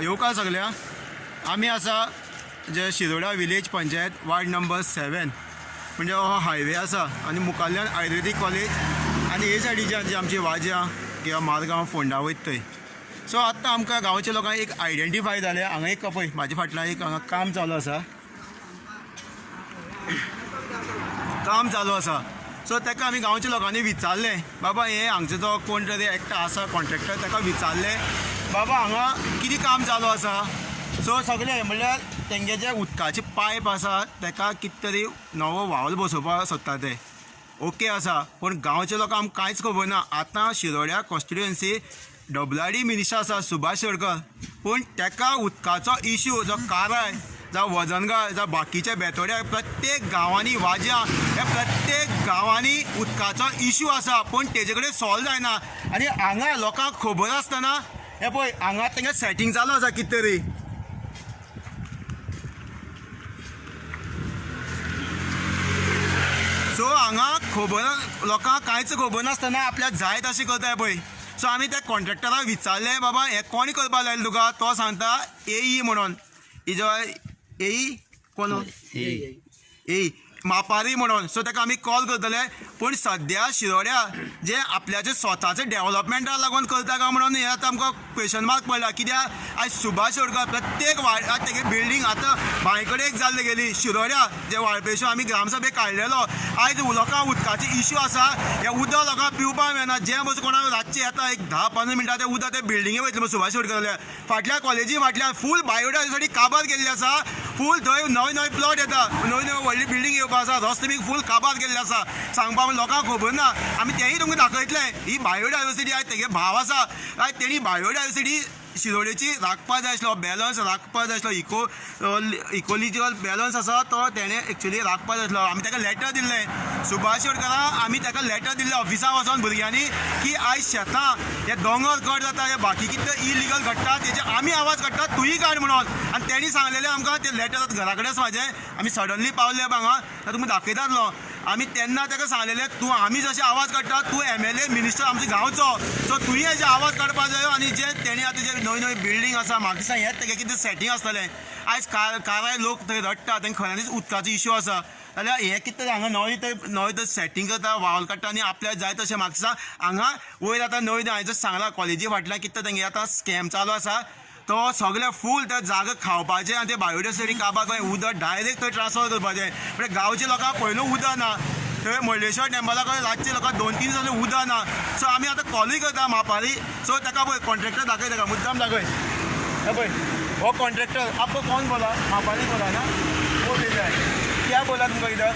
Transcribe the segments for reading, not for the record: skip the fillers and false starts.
येवकार सगल्या आमी आसा जे Shiroda village panchayat ward number 7 म्हणजे हो हायवे आसा आनी मुखाल्ल्यान आयुर्वेदीक कॉलेज आनी हे सायडीच्यान जी आमची वाज्यां किंवा मारगांव फोंडा वयता थंय. सो आतां आमकां गांवच्या लोकांक एक आयडेंटिफाय जालें. हांगा एक पळय म्हाज्या फाटल्यान एक हांगा काम चालू आसा, काम चालू आसा. सो ताका आमी गांवच्या लोकांनी विचारलें, बाबा हें हांगचो जो कोण तरी एकटो आसा कॉन्ट्रॅक्टर, ताका विचारलें बाबा हांगा कितें काम चालू आसा. सो सगळें म्हणल्यार तेंगे जे उदकाचे पायप आसा ताका कितें तरी नवो वावल बसोवपाक सोदता ते ओके आसा, पूण गांवच्या लोकांक आमकां कांयच खबर ना. आतां शिरोड्या कॉन्स्टिट्युएन्सी डबलाडी मिनिस्टर आसा सुभाष शिरोडकर, पूण ताका उदकाचो इश्यू जो काराय जावं वजनगाळ जावं बाकीच्या बेतोड्या प्रत्येक गांवांनी वाज्यां ह्या प्रत्येक गांवांनी उदकाचो इश्यू आसा, पूण तेजे कडेन सॉल्व जायना. आनी हांगा लोकांक खबर आसतना हें पळय हांगा तेंगे सेटींग चालू आसा कितें तरी. सो हांगा खबर लोकांक कांयच खबर नासतना आपल्याक जाय तशें करता पळय. सो आमी त्या कॉन्ट्रॅक्टराक विचारलें, बाबा हें कोण करपाक लायलें तुका? तो सांगता एई म्हणून, इजो एई कोण एई मापारी म्हणून. सो ताका आमी कॉल करतले, पूण सद्या शिरोड्या जे आपल्याचे स्वताचे डेवलपमेंटाक लागून करता काय म्हणून हें आतां आमकां क्वेशन मार्क पडला. कित्याक आयज सुभाष शिरोडकर प्रत्येक वाड्यार तेगे बिल्डींग आतां बांय कडेन एक जाल्ली गेली. शिरोड्या जे वाळपेश्वर आमी ग्रामसभेक काडलेलो, आयज लोकांक उदकाचे इश्यू आसा, हें उदक लोकांक पिवपाक मेळना. जें बसून कोणाक रातचें येता एक 10-15 मिनटां तें उदक ते बिल्डिंगे वयतलें. सुभाष शिरोडकर फाटल्या कॉलेजी फाटल्यान फूल बायोडायवर्सिटी काबार केल्ली आसा, फूल थंय नवे नवे प्लॉट येता, नवी नवी व्हडली बिल्डींग येवपा आसा, रस्ते बी फूल काबार केल्ले आसा. सांगपा लोकांक खबर ना. आमी तेंय तुमकां दाखयतले. ही बायोडायवर्सिटी आयज तेगे भाव आसा, आयज तेणी बायोडायवर्सिटी शिरोडेची राखपा जाय आसलो, बॅलन्स राखपा जाय आसलो, इकोलॉजिकल बॅलन्स आसा तो तेणें एक्चुली राखपा जाय आसलो. आमी ताका लेटर दिल्लें सुभाष शिरोडकराक, आमी ताका लेटर दिल्लें ऑफिसा वचोन भुरग्यांनी की आयज शेतां हे दोंगर कट जाता, हे बाकी कितें इलिगल घडटा तेजे आमी आवाज काडटा, तूंय काड म्हणून. आनी तेणी सांगलेलें आमकां तें लेटर आतां घरा कडेन आसा म्हाजें, आमी सडनली पावले हांगा तुमकां दाखयतालो. आमी तेन्ना ताका सांगलेलें तूं आमी जशें आवाज काडटा तूं MLA minister आमच्या गांवचो, सो तुवें हेजे आवाज काडपा जायो. आनी जे तेणी आतां जे नवी नवी बिल्डींग आसा म्हाका दिसता हेंच तेगे कितें सेटींग आसतलें. आयज काराय लोक थंय रडटा, तांकां खऱ्यांनीच उदकाचो इश्यू आसा. जाल्यार हें कितें तरी हांगा नवी थंय नवे थंय सेटींग करता, वावल काडटा आनी आपल्याक जाय तशें. म्हाका दिसता हांगा वयर आतां नवी हांवें जशें सांगलां कॉलेजी फाटल्यान कितें तेंगे आतां स्कॅम चालू आसा, तो सगळे फूल त्या जागा खावपाचें आनी ते बायोडायवर्सिटी काबार करून उदक डायरेक्ट थंय ट्रान्सफर करपाचें. म्हणजे गांवच्या लोकांक पयलू उदक ना, थंय मुर्डेश्वर टेम्पला कडेन रातचे लोकांक 2-3 दिसांनी उदक ना. सो आमी आतां कॉलूय करता मापारी. सो ताका पळय कॉन्ट्रॅक्टर दाखय, ताका मुद्दाम दाखय. हे पळय हो कॉन्ट्रॅक्टर आपको कौन बोला? मापारी बोला ना, वो भेजा है. क्या बोला तुमको इधर?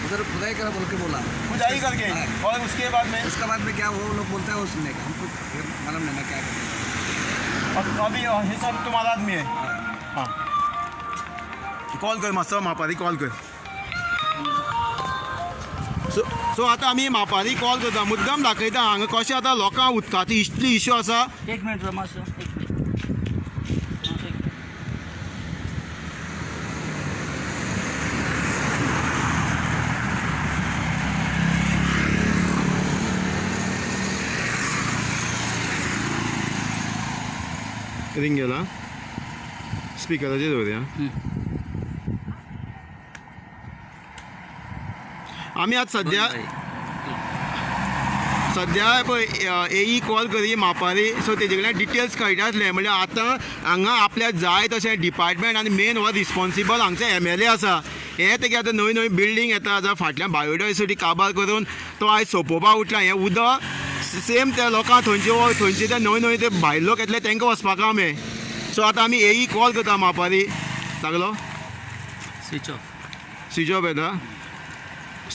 उधर खुदाई करा बोल के बोला, खुदाई करके. और उसके बाद में उसके बाद में क्या वो लोग बोलते हैं वो सुनने का, हमको मालूम नहीं ना क्या करना. अभी हे सब तुम्हारा आदमी है. हाँ कॉल कर मातसो मापारी कॉल कर. सो सो आतां आमी मापारी कॉल करता, मुद्दाम दाखयता हांगा कशें आतां लोकांक उदकाची इतली इश्यू आसा. एक मिनट मातसो, एक मिनट. रिंग गेला स्पिकराचेर दवरया. आमी आतां सद्या सद्या पळय एई कॉल करी मापारी. सो तेजे कडल्यान डिटेल्स कळटा आसले. म्हणल्यार आतां हांगा आपल्याक जाय तशें डिपार्टमेंट आनी मेन हो रिस्पोन्सिबल हांगचे MLA आसा. हे तेगे आतां नवी नवी बिल्डींग येता, जावं फाटल्यान बायोडायवर्सिटी काबार करून तो आयज सोंपोवपाक उठला. हें उदक सेम त्या लोकांक थंयचे थंयचे ते नवे नवे ते भायले लोक येतले तांकां वचपाक काम हें. सो आतां आमी एई कॉल करता मापारी. लागलो स्विच ऑफ, स्विच ऑफ येता.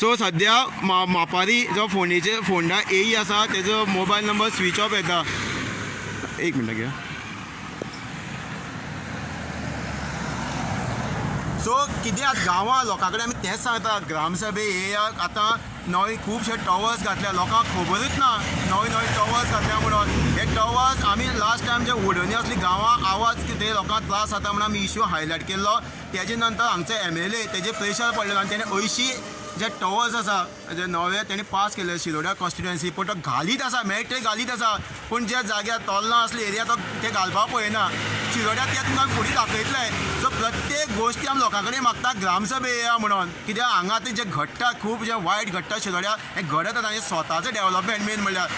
सो सद्या मापारी जो फोंडेचे फोंडा एई आसा तेजो मोबायल नंबर स्विच ऑफ येता. एक मिनट घ्या. सो कितें आतां गांवां लोकां कडेन आमी तेंच सांगता, ग्रामसभे हे आतां नवे खुबशे टॉवर्स घातल्या, लोकांक खबरूच ना नवे नवे टॉवर्स घातल्या म्हणून. हे टॉवर्स आमी लास्ट टायम जे उडोवणी आसली गांवां आवाज कितें लोकांक त्रास जाता म्हणून आमी इश्यू हायलायट केल्लो. तेजे नंतर हांगचे MLA तेजे प्रेशर पडलेलो आनी तेणें 80 जे टॉवर्स आसा जे नवे तेणी पास केले शिरोड्या कॉन्स्टिट्युएन्सी, पूण तो घालीत आसा, मेळटे घालीत आसा, पूण ज्या जाग्यार तोल्लां आसले एरिया तो ते घालपाक पळयना. शिरोड्या ते तुमकां फुडें दाखयतले. सो प्रत्येक गोश्टी आमी लोकां कडेन मागता ग्रामसभे येया म्हणून, कित्याक हांगा आतां जें घडटा खूब जें वायट घडटा शिरोड्या हें घडत आसा. आनी स्वताचें डेवलपमेंट मेन म्हणल्यार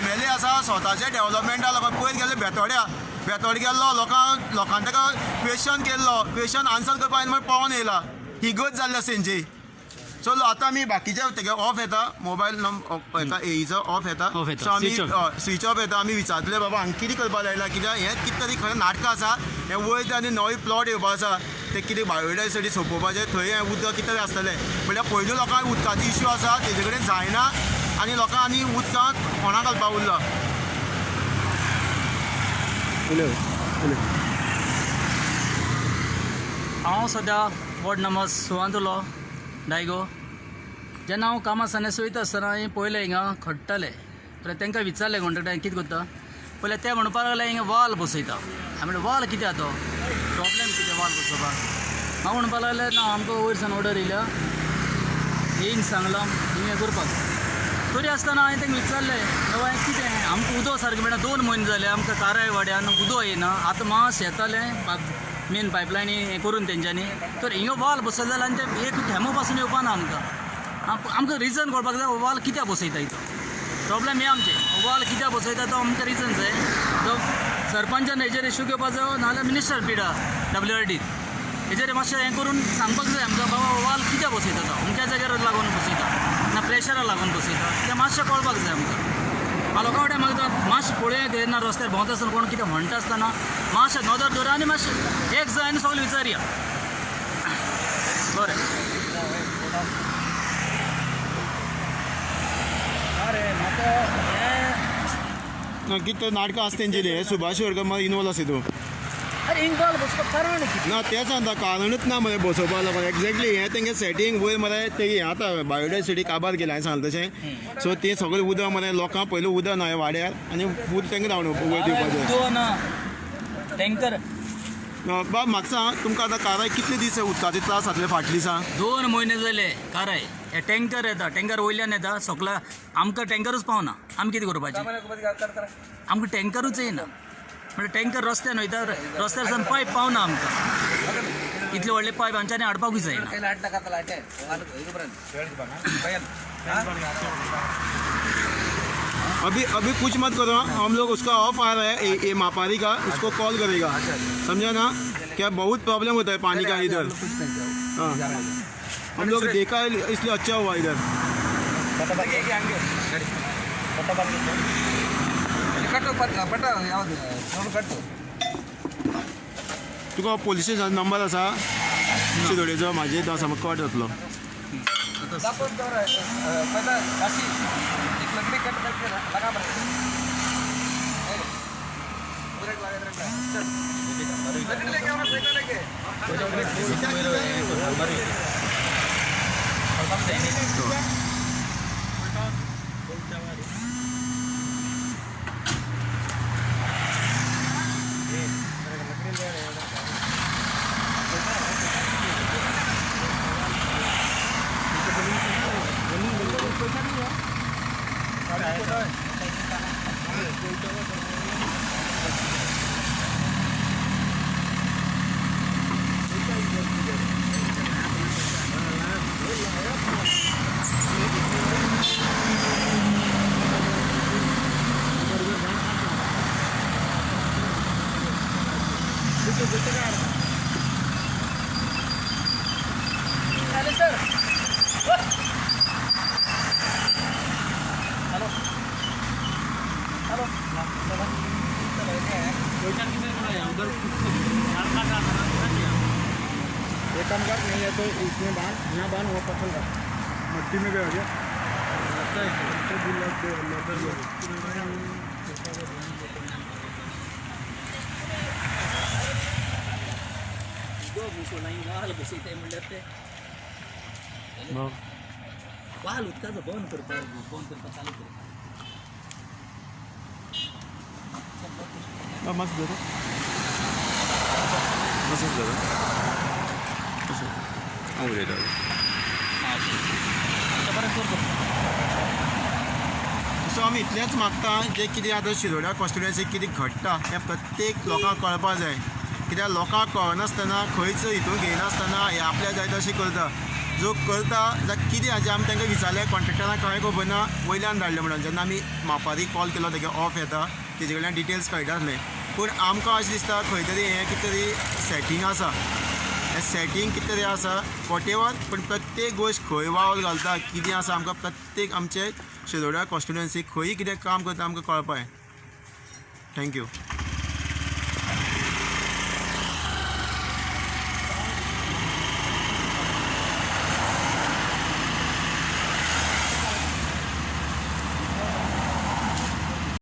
MLA आसा स्वताचें डेवलपमेंटा लोकांक पयर गेल्ले बेतोड्या, बेतोड गेल्लो लोकांक लोकांनी ताका क्वेशन केल्लो, क्वेशन आन्सर करपाक म्हण पळोवन येयला. ही गत जाल्ली आसा तेंची. सो आतां आमी बाकीचे तेगे ऑफ येता मोबायल नंबर हेका एईचो ऑफ येता, सो आमी स्विच ऑफ येता. आमी विचारतले बाबा हांगा कितें करपाक लायला, कित्याक हें कितें तरी खरें नाटकां आसा. हें वयर आनी नवी प्लॉट येवपा आसा, ते कितें बायोडायवर्सिटी सोंपोवपाचें, थंय हें उदक कितें तरी आसतलें. म्हणल्यार पयलू लोकांक उदकाचो इश्यू आसा, तेजे कडेन जायना आनी लोकांक आनी उदकांत फोणां घालपाक उरला. हांव सद्या वॉर्ड नंबर 6 उरलो डायगो. जेन्ना हांव कामां सान्नेस वयता आसतना हांवें पळयलें हिंगा खडटाले, जाल्यार तांकां विचारलें कॉन्ट्रेक्टरान कितें करता, पयलें ते म्हणपाक लागले हिंगा वाल बसयता. हांवें म्हणलें वाल कित्याक, तो प्रोब्लेम कितें वाल बसोवपाक? हांव म्हणपाक लागलें ना आमकां वयर सावन ऑर्डर येयल्या, येयन सांगलां हिंगा करपाक. तरी आसतना हांवें तांकां विचारलें बाबा हें कितें, आमकां उदक सारकें मेळना, 2 म्हयने जाले आमकां काराय वाड्यान उदक येयना. आतां मास येतालें मेन पायपलायनी हें करून तेंच्यांनी, तर हिंगा वाल बसयले जाल्यार आनी ते एक थेंबो पासून येवपा ना आमकां. आमकां रिजन कळपाक जाय वाल कित्याक बसयता इतो प्रोब्लेम हे आमचें, वाल कित्याक बसयता तो आमकां रिजन जाय. तो सरपंचान हेजेर इश्यू घेवपाचो, नाजाल्यार मिनिस्टर पिडा WRD हेजेर मातशें हें करून सांगपाक जाय आमकां बाबा वाल कित्याक बसयता तो, अमक्या जाग्यार लागून बसयता ना प्रेशरा लागून बसयता, तें मातशें कळपाक जाय आमकां. हांव लोकां वाटेन मागता मातशें पळोवया कितें ना रस्त्यार भोंवता आसतना कोण कितें म्हणटा आसतना मातशें नदर दवरा आनी मातशें एक जाय आनी सगळें विचारया. बरें. ना कितें नाटकां आसा तेंचें, हें सुभाष शिरोडकर मागीर इनवॉल्व आसा तितून. अरे हिंगा बसोवपाक कारण कितें ना तें सांगता, कारणूच ना मरे बसोवपाक लागून. एक्झॅक्टली हें तेंगे सेटींग वयर मरे ते हें आतां बायोडायवर्सिटी काबार केलें हांवें सांगलें तशें. सो तें सगळें उदक मरे लोकांक पयलू उदक ना वाड्यार आनी फूल तेंकां धांवड वयर दिवपाचें. उदक ना टँकर. बाब म्हाका सांग तुमकां आतां काराय कितले दीस उदकाचे त्रास जातले फाटले दिसा? 2 म्हयने जाले काराय हे टँकर येता, टँकर वयल्यान येता सगळा, आमकां टँकरूच पावना. आमी कितें करपाचें, आमकां टँकरूच येयना. म्हणल्यार टँकर रस्त्यान वयता, रस्त्यार सावन पायप पावना आमकां, इतले व्हडले पायप आमच्यांनी हाडपाकूय जायना. अभी अभी कुछ मत करो, हम लोग उसका ऑफ आ रहा है ये मापारी का, उसको कॉल करेगा, समझा ना? क्या बहुत प्रॉब्लम होता है पानी का इधर. हाँ हम लोग देखा इसलिए अच्छा हुआ इधर. तुका पुलीस स्टेशन नंबर आसा शिरोडेचो? म्हाजे तो आसा, म्हाका कट जातलो. एक काम कर, नहीं है तो इसमें बांध, यहाँ बांध, वो पकड़ रहा मट्टी में गया क्या? वाल उदकाचो बंद करपाक, बंद करपाक चालू करपाक. मस्त धर, मस्त धर. हांव उलयता. करता. सो आमी इतलेंच मागता, जें कितें आतां शिरोड्या कॉन्स्टिट्युएन्सी कितें घडटा तें प्रत्येक लोकांक कळपा जाय. कित्याक लोकांक कळनासतना खंयच हितून घेयनासतना हें आपल्या जाय तशें करता. जो करता जाल्यार कितें हाजें आमी तांकां विचारलें, कॉन्ट्रेक्टराक कांय खबर ना, वयल्यान धाडलें म्हणून. जेन्ना आमी मापारी कॉल केलो तेगे ऑफ येता, तेजे कडल्यान डिटेल्स कळटा आसलें. पूण आमकां अशें दिसता खंय तरी हें कितें तरी सेटींग आसा, हें सेटींग कितें तरी आसा वॉटेवर. पूण प्रत्येक गोश्ट खंय वावल घालता कितें आसा आमकां प्रत्येक आमचे शिरोड्या कॉन्स्टिट्युएन्सी खंय कितें काम करता आमकां कळपा जाय. Thank you.